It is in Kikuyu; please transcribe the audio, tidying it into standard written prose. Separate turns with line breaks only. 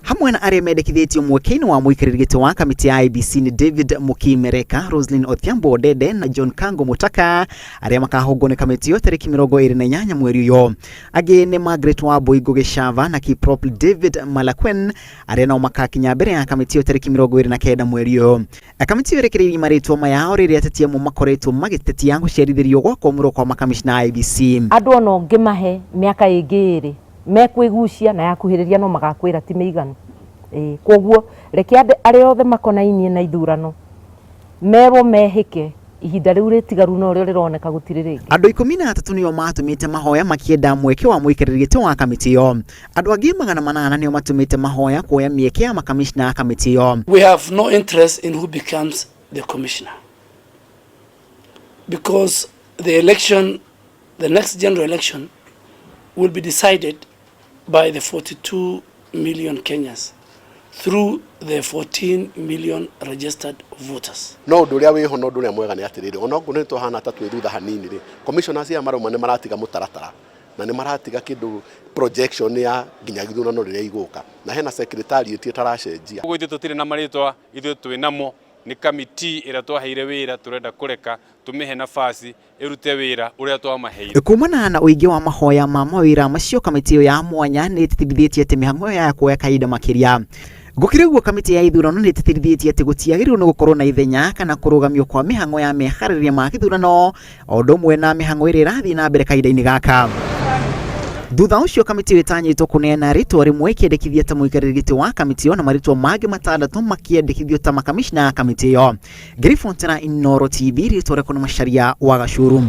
Hamwe na arĩa mendekithĩtio mweke-inĩ wa mũikarĩri gĩtĩ wa kamĩtĩ ya IEBC nĩ David Mukimereka, Roselyn Odhiambo Odede na John Kango Mutaka arĩa makahũngwo nĩ kamĩtĩ ĩyo tarĩki 28 mweri ũyũ. Angĩ nĩ Margaret Wambui Ngũgĩ Shava na Kiprop David Malakwen arĩa nao makakinya mbere ya kamĩtĩ ĩyo tarĩki 29 mweri ũyũ. Kamĩtĩ ĩyo ĩrekereirie marĩtwa maya o rĩrĩa ateti amwe makoretwo magĩtetia gũcerithĩrio gwa kwamũrwo kwa makamishna a IEBC.
Andũ ona ũngĩmahe mĩaka ĩngĩ ĩrĩ mekwĩgucia na yakuhĩrĩria no magakwĩra ti mĩiganu. Ĩĩ, kwoguo reke andũ arĩa othe makonainie na ithurano merwo mehĩke ihinda rĩu rĩtigaru no rĩo rĩroneka gũtirĩ rĩngĩ.
Andũ 13 nĩo matũmĩte mahoya makĩenda mweke wa mũikarĩri gĩtĩ wa kamĩtĩ ĩyo. Andũ angĩ 800 nĩo matũmĩte mahoya kuoya mĩeke ya makamishna a kamĩtĩ ĩyo.
We have no interest in who becomes the commissioner because the election, the next general election will be decided by the 42 million Kenyans through the 14 million registered voters.
No ũndũ ũrĩa wĩho na ũndũ ũrĩa mwega nĩ atĩrĩrĩ, ona okorwo nĩ tũhana ta twĩ thutha hanini rĩ, commissioners aya marauma nĩ maratiga mũtaratara na nĩ maratiga kĩndũ projection ya nginya gĩthurano rĩrĩa igũka, na hena secretariat ĩtaracenjia.
Koguo ithuĩ tũtirĩ na marĩtwa, ithuĩ twĩ namo nĩ kamiti ĩrĩa twaheire wĩra, tũrenda kũreka tũmĩhe nafasi ĩrute wĩra ũrĩa twamaheire.
Kumana na ũingĩ wa mahoya ma mawĩra macio, kamĩtĩ ĩyo ya mwanya nĩ ĩtĩtĩrithĩtie atĩ mĩhang'o ĩyo ya kuoya kahinda makĩria. Gũkĩrĩ ũguo, kamĩtĩ ya ithurano nĩ ĩtĩtĩrithĩtie atĩ gũtiagĩrĩirwo nĩ gũkorwo na ithenya kana kũrũgamio kwa mĩhang'o ya meharĩrĩria ma gĩthurano o ũndũ ũmwe na mĩhang'o ĩrĩa ĩrathiĩ na mbere kahinda-inĩ gaka. Thutha ũcio kamĩtĩ ĩyo ĩtanyĩtwo kũneana rĩtwa rĩmwe ĩkĩendekithia ta mũikarĩri gĩtĩ wa kamĩtĩ ĩyo na marĩtwa mangĩ matandatũ makĩendekithio ta makamishna a kamĩtĩ ĩyo. Ngĩribotera Inooro TV, rĩtwa rĩakwa nĩ Macharia wa Gacuru.